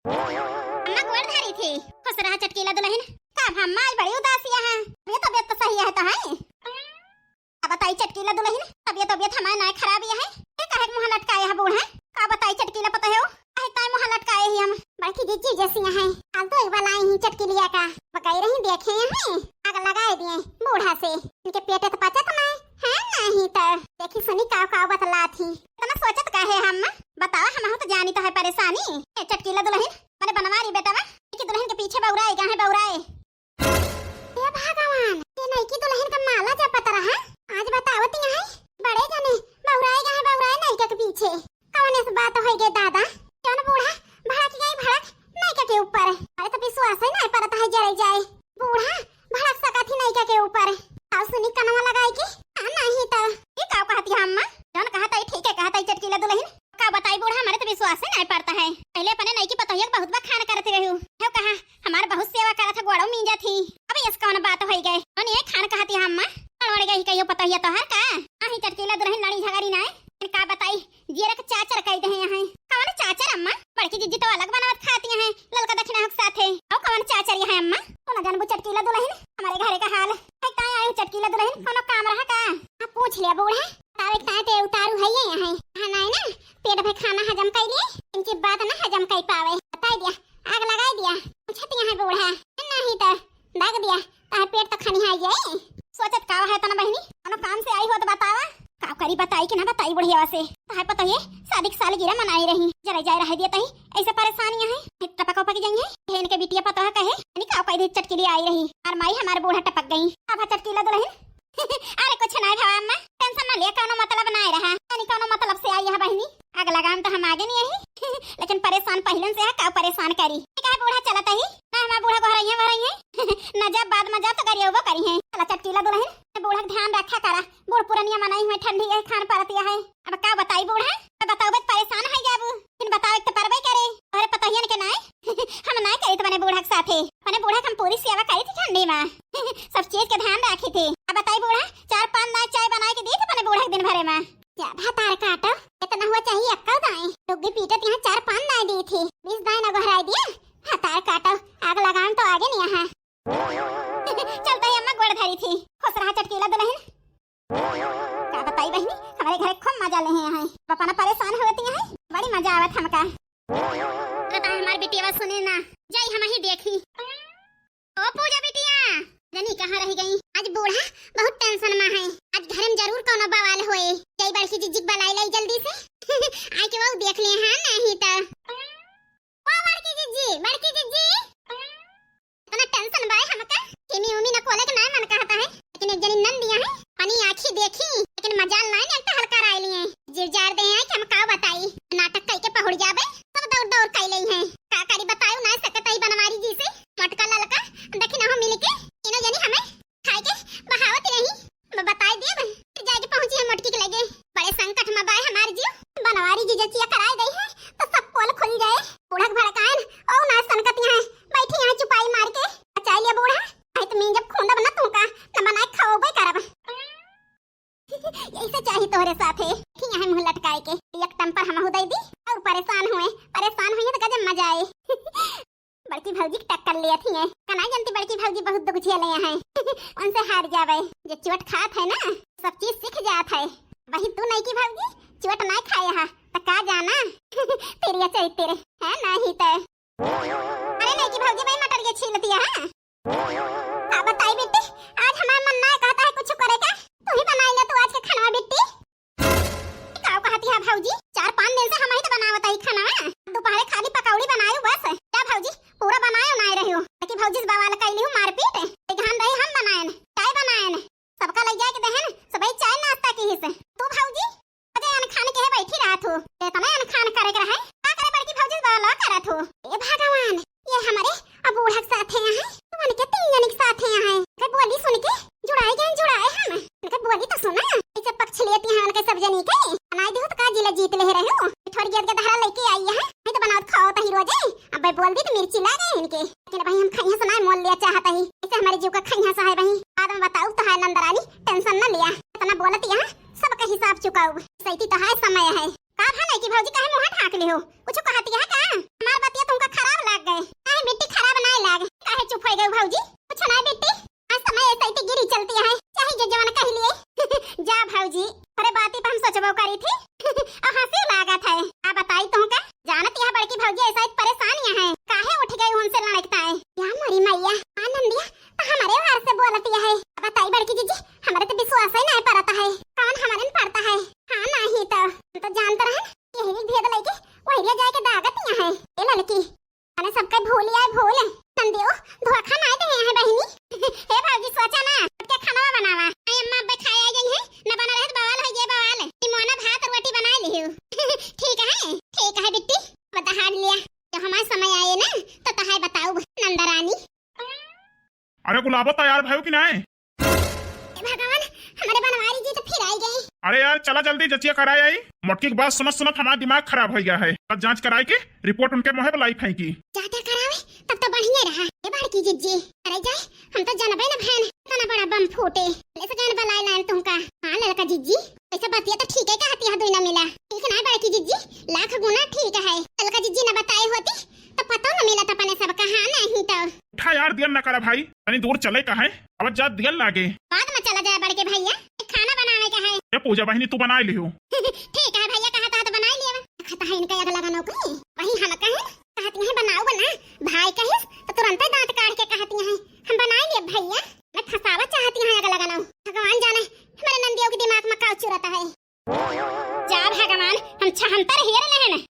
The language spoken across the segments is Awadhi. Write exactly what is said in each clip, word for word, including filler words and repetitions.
अम्मा गोड़ धरी थी। खुश रहा चटकीला दुलहिन। का भा अम्मा आज बड़ी उदासी है? ये तबियत तो सही है तो है? का बताई चटकीला दुलहिन, तबियत, तबियत हमार नाय खराब ही है। ये काहे के मुँह लटकाए है बूढ़ा? का बताई चटकीला पतोहू, काहे ताई मुँह लटकाए ही हम? बड़की जिज्जी जैसी है, फालतू एक बार आई ही चटकीलिया का। बकाई रही देखे हैं, आग लगाए दिए बूढ़ा से। इनके पेटे तो पचत नाय है, नहीं तो देखी सुनी काव काव बतलात ही। इतना सोचत काहे हम? बतावा, हमहू तो जानी तो है परेशानी। ए चटकीला दुलहिन, मने बनवारी बेटवा, कि दुलहिन के पीछे बौराए, कहाँ है बौराए? हे भगवान, ये नईकी दुलहिन का माला जपत रहा, आज बतावत यहाँ है, बड़े जने बौराए गए हैं, बौराए नईका के पीछे। कौन ऐसी बात होई गई दादा, जौन बूढ़ा भड़क गई भड़क नईका के ऊपर। अरे तो विश्वास ही नहीं परत है, जरे जाए बूढ़ा भड़क सकत ही नईका के ऊपर। आओ सुनी कनवा लगाई के, हाँ नहीं तो। ये का कहती है अम्मा? जौन कहत है ठीक है, कहत है चटकीला दुलहिन। का बताई बूढ़ा, हमारे तो विश्वास ही नहीं पड़ता है। पहले अपने नईकी पतोहिया के बहुत बखान करत रहू। हो कहा, हमार बहुत सेवा करत है, गोड़ो मींजत ही। अब यस कौन बात होई गए? कौन ये खान कहती है अम्मा? कौन ओढ़ गई कहियो पतोहिया तोहर का? आही चटकीला दुलहिन लड़ी झगड़ी नाय। का बताई, जियरा के चाचर कई दे हैं यहाँ। कौन चाचर अम्मा? बड़की जिज्जी तो अलग बनावत खाती हैं, ललका दक्षिणा के साथे। और कौन चाचर यहाँ अम्मा? तू न जानबू चटकीला दुलहिन, हमारे घरे का हाल। है का आई चटकीला दुलहिन, कौनो काम रहा का? हाँ, पूछ लिया बूढ़ा। बतावे के ताते उतारू है ये यहाँ। हाँ, नहीं ना, पेट भर खाना हजम कर लिए, इनकी बात ना हजम कर पावे। बताई दिया, आग लगाई दिया। पूछत यहाँ बूढ़ा, नहीं तो दाग दिया, तार पेट तो खनिया जाए। सोचत का है तना बहिनी, कोनो काम से आई हो तो बतावा। का करी, बताई कि ना बताई बुढ़िया से? तार पता है, शादी की सालगिरह मनाई रही, जरा जाए रह दिया तही, ऐसे परेशानियां हैं, टपक उपक जाई है। ये इनके बिटिया पता है कहे, यानी का कह दे चटकीली आई रही, और माई हमारे बूढ़ा टपक गई। अब चटकीला दुलहिन, अरे कुछ नहीं भवा अम्मा, टेंशन ना लिया, कोनो मतलब ना रहा, यानी कोनो मतलब से आई है बहिनी। आग लगाम तो हम आगे नहीं आई, लेकिन परेशान पहले से है, का परेशान करी? ठीक है, बूढ़ा चलत ही ना, हमारा बूढ़ा गोहराइया भराई है। न जब बाद में जब तो गरियबो करी है। चला चटकीला दुलहिन, बूढ़ा के ध्यान रखा करा, बूढ़ पुरनिया मनई हुए, ठंडी है, खान परतिया है। अब का बताई बूढ़ा, अब बताओ बत परेशान है जाबू, फिर बताओ एक तो परबे करे। अरे पतोहियन के नाय, हम नाय करी तो मने बूढ़ा के साथे, मने बूढ़ा के हम पूरी सेवा करी थी ठंडी में। सब चीज के ध्यान रखी थी। अब बताई बूढ़ा, चार पान दाई चाय बनाए के दी थी मने बूढ़ा के दिन भरे में। जा भातार काटो, इतना हुआ चाहिए अक्कल दाई। डुग्गी पीटत यहाँ चार पान दाई दी थी, बीस दाई न गोहराई दिया। भातार काटो, आग लगान तो आगे नहीं यहाँ। चलता है अम्मा गोड़ धरी थी। खुश रहा चटकीला दुलहिन। का बताई बहिनी, हमारे घरे खूब मजा ले हैं यहाँ। पापा ना परेशान होती हैं, बड़ी मजा आवत हमका। तो ताई हमार बिटिया सुने ना, जाई हम ही देखी। ओ पूजा बिटिया, जनी कहाँ रह गई? आज बूढ़ा बहुत टेंशन में है, आज घर में जरूर कोनो बवाल होए। जाई बड़की जिज्जी के बुलाई लाई जल्दी से। आई के वो देख ले, हाँ नहीं तो। ओ बड़की जिज्जी, बड़की जिज्जी। इतना टेंशन बाय हमका, किमी उमी न खोले के नाय मन कहता है, लेकिन एक जनी नंदिया है, पनी आँखी देखी, लेकिन मजाल नाय ने टहल कर आइली है। जिर जार दे हैं कि हम का बताई, नाटक कई के पहुड़ जाबे, सब दौड़ दौड़ कई लई हैं। का करी बताऊ नाय सकत ही बनवारी जी से, मोटका ललका, देखी ना हो मिल के, इनो जनी हमें खाए के बहावत रही। ब-, बताई देब, फिर जाके पहुंची है मोटकी के लगे। बड़े संकट में बाय हमार जीव। बनवारी जी जचिया कराए गई है, तो सब पोल खुल जाए। बूढ़क भड़कायन, औ ना सनकत यहाँ, बैठी यहाँ चुपाई मार के। बचाई लिया बूढ़ा, नहीं तो मैं जब खूंदब न तू का, न बनाए खाओबे करब। यही से चाही तोहरे साथे। ठीक है, मुंह लटकाए के एक टम्पर हमहू दे दी और परेशान हुए, परेशान हुए तो गजब मजा आए। बड़की भौजी के टक्कर लेत ही है। कनाई जनती बड़की भौजी बहुत दुख झेले हैं। उनसे हार जावे। जे चोट खात है ना, सब चीज सीख जात है। वही तू नहीं की भौजी, चोट नहीं खाए हा, तो का जाना? तेरी चरित्र है नहीं तो। अरे नहीं की भौजी, भाई मटर ये छील दिया है। का बताई बिट्टी, आज हमार मन ना कहता है कुछ करे का। तू ही बनाई ले तू आज के खाना बिट्टी। का कहती है भौजी, चार पाँच दिन से हम ही तो बनावत ही खाना। दोपहरे खाली पकौड़ी बनायू बस। जा भौजी, पूरा बनायो ना रहियो। कि भौजी से बवाल कैली हूँ मारपीट। एक घान रही हम बनायन, चाय बनायन। सबका लग जाए के दहन, सबही चाय नाश्ता की हिस्से। तू भौजी, अजय अनखान के है बैठी रहा थू। इतना अनखान करे के रहे, का करे बड़की भौजी से बवाल करत हूँ। ए भगवान, ये हमारे अब बूढ़ा के साथ है यहाँ, तो उनके तीन जने के साथ है यहाँ। उनके बोली सुन के जुड़ाए गए, जुड़ाए हम। उनके बोली तो सुना, इसे पक्ष लेती हैं उनके सब जनी के। बनाई दी हो तो का जिला जीत ले रहे हो? थोड़ी गेद के धारा लेके आई है, नहीं तो बनाओ खाओ तही रोजे। अब भाई बोल दी तो मिर्ची ला गए इनके। लेकिन भाई हम खैया सुनाए मोल लिया चाहता ही, इसे हमारे जीव का खैया सा है भाई। बाद में बताऊ तो है नंदरानी, टेंशन न लिया। इतना बोलत यहाँ सबका हिसाब चुकाऊ, सैती तो है समय है। का भा नहीं की भौजी काहे मुँह ढाँक ली हो? कुछ कहती है का? हमार बतिया तुमका खराब भूल आए भूल। नंदियो, धोखा नाय दे है बहिनी। हे भौजी, सोचा ना, उठ के खाना बनावा। आई अम्मा, अब्बे खाए आई गई है, न बना रहे तो बवाल हो गए बवाल। ई मोना भात रोटी बनाए लियो। ठीक है, ठीक है बिट्टी, बता हार लिया। जब हमार समय आए ना, तो तहाय बताऊ नंदरानी। अरे गुलाबो, तैयार भयो कि नाय? हे भगवान, हमरे बनवारी जी तो फिर आई गई। अरे यार, चला जल्दी जचिया कराए आई। मोटकी के बात सुनत सुनत हमार दिमाग खराब हो गया है। अब जांच कराए के रिपोर्ट उनके मुँहे बुलाई फेंकी। जाते करावे, तब तो बढ़िया रहा। ए बड़की जिज्जी, अरे जाए, हम तो जनबे न भैन, इतना बड़ा बम फूटे। ले से गन बलाए लाइन तुमका। हाँ ललका जिज्जी, ऐसा बतिया तो ठीक है कहती है, दुई ना मिला। ठीक ना बड़की जिज्जी, लाख गुना ठीक है। ललका जिज्जी न बताए होती, तो पता न मिलत अपने सबका, हाँ नहीं तो। उठा यार, दियल ना करा भाई, तनी दूर चले का है, अब जा दियल लागे। बाद में चला जाए बड़के भैया, खाना बनावे का है। ए पूजा बहिनी, तू बनाए लियो। ठीक है भैया, कहा था तो बनाए लियो। खाता है इनका अगला का नौकरी, वही हम कहे, कहती है बनाओ बना, भाई कहिस तो तुरंत दांत काढ़ के कहती है, हम बनाए लिए भैया, मैं फंसावा चाहती है अगला का नौ। भगवान जाने हमारे नंदियों के दिमाग में का चुरता है। जा भगवान, हम छहंतर हेर लेहन।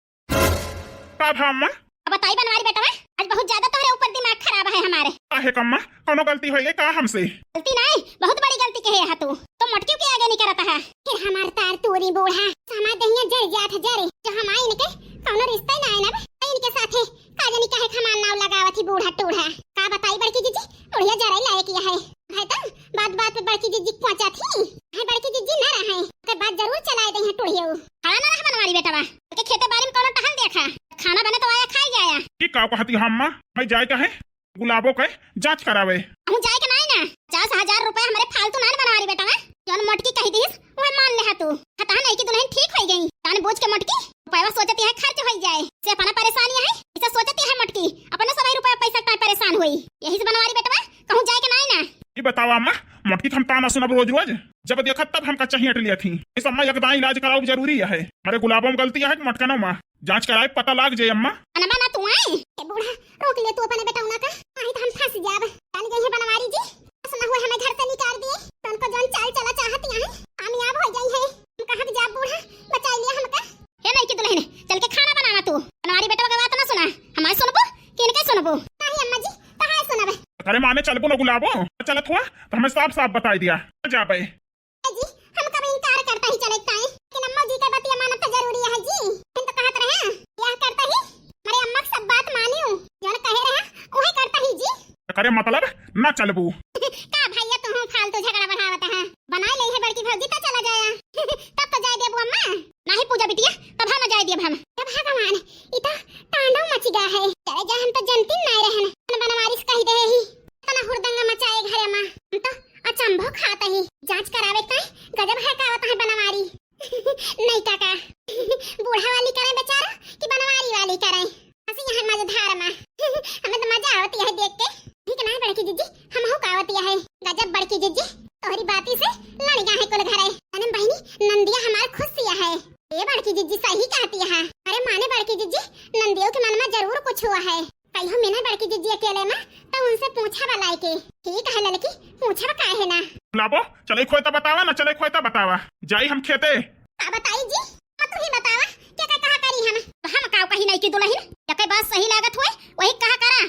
का भा अम्मा? अब बताई बनवारी बेटवा, आज बहुत ज्यादा तोहरे ऊपर दिमाग खराब है हमारे। काहे कम्मा, कौनो गलती होई गई का हमसे? गलती नहीं, बहुत बड़ी गलती कहे है तू। तो मोटकियों के आगे नहीं करता है। फिर हमार तार तूरी बूढ़ा, हमार दहिया जर जात है जरे, जो हम आई इनके कौनो रिश्ता ही ना है ना, इनके साथे का जानी काहे हमार नाव लगावत ही बूढ़ा टूढ़ा। का बताई बड़की जिज्जी, बुढ़िया जराई लायक यह है। है तो बात बात पे बड़की जिज्जी पहुंचा थी। है बड़की जिज्जी ना रहे, तो बात जरूर चलाए दे हैं टूढ़ियो। खड़ा ना रहा बनवारी बेटवा, के खेते बारी में कौनो टहल देखा। खाना बने तो आया, खाई जाया। की का कहती हम माँ, मैं जाए का है गुलाबो के जांच करावे। हम जाए के नहीं ना, पचास हजार रुपए हमारे फालतू ना बनवारी बेटवा। जौन मोटकी कही दीस, वह मान ले तू। खता नहीं कि दुल्हन ठीक हो गई। जान बूझ के मोटकी, पैसा सोचती है खर्च हो जाए। से अपना परेशानी है, इसे सोचती है मोटकी, अपने सौ रुपया पैसा का परेशान हुई। यही से बनवारी बेटवा, कहूँ जाए के नहीं ना। ये बतावा अम्मा, मोटकी के हम ताना सुनब रोज रोज? जब देखा तब हमका चाहिए लिया थी। इस अम्मा एक दाई इलाज कराओ जरूरी है। हमारे गुलाबों में गलती है कि मोटकनों में? जांच कराए पता लाग जाए अम्मा। अनमा ना तू आई। ए बूढ़ा, रोक ले तू अपने बेटौना का, नहीं तो हम फंस जाब। जान गई है बनवारी जी, बस ना हुए हमें घर से निकाल दिए, तो उनको जौन चाल चला चाहती हैं, कामयाब हो गई है। हम कहाँ जाब बूढ़ा, बचा लिया हमका। हे नहीं की दुल्हन, चल के खाना बनावा तू। बनवारी बेटवा के बात ना सुना, हमारे सुनबो कि इनके सुनबो? नहीं अम्मा जी, कहाँ सुनबे? अरे माने चलबो ना गुलाबो, चलत हुआ तो हमें साफ साफ बताई दिया, जाबे। ए जी, हम कब इनकार करता ही चले ताई, लेकिन अम्मा जी के बतिया मानब तो जरूरी है जी। हम तो कहत रहे, यह करता ही, हमारे अम्मा के सब बात मानियो, जौन कहे रहा, वही करता ही जी। करे मतलब ना चलबू। का भैया तू फालतू झगड़ा बढ़ावत है, बनाए ले है बड़की भौजी तो चला जाया। तब तो जाए देबू अम्मा। नहीं पूजा बिटिया, तब हम जाए देब हम। तब भगवान, इता तांडव मच गया है। चले जा, हम तो जनती नहीं रहन। बनवारी से कही दे ही, इतना हुरदंगा मचाए घरे माँ। हम तो अचंभो खात ही। जांच करावे का गजब है का आवत है बनवारी। नहीं काका, बूढ़ा वाली करे बेचारा कि बनवारी वाली करे। हंसी यहाँ मजेदार माँ। हमें तो मजा आवत है देख के। ठीक ना बड़की जिज्जी, हम हो का आवत है। गजब बड़की जिज्जी, तोहरी बाती से लड़ गया है कुल घरे। अरे बहिनी, नंदिया हमार खुश है। ए बड़की जिज्जी सही कहती है। अरे माने बड़की जिज्जी, नंदियों के मन में जरूर कुछ हुआ है। कहियो मिले बड़की जिज्जी अकेले में, तो उनसे पूछा बलाए के। ठीक है ललकी, पूछा काहे ना। लाबो, चले खोए तो बतावा ना, चले खोए तो बतावा। जाई हम खेते। का बताई जी? अब तू ही बतावा, क्या का कहा करी हम? तो हम काव कही नहीं की दुल्हन, जके बात सही लागत होए, वही कहा करा।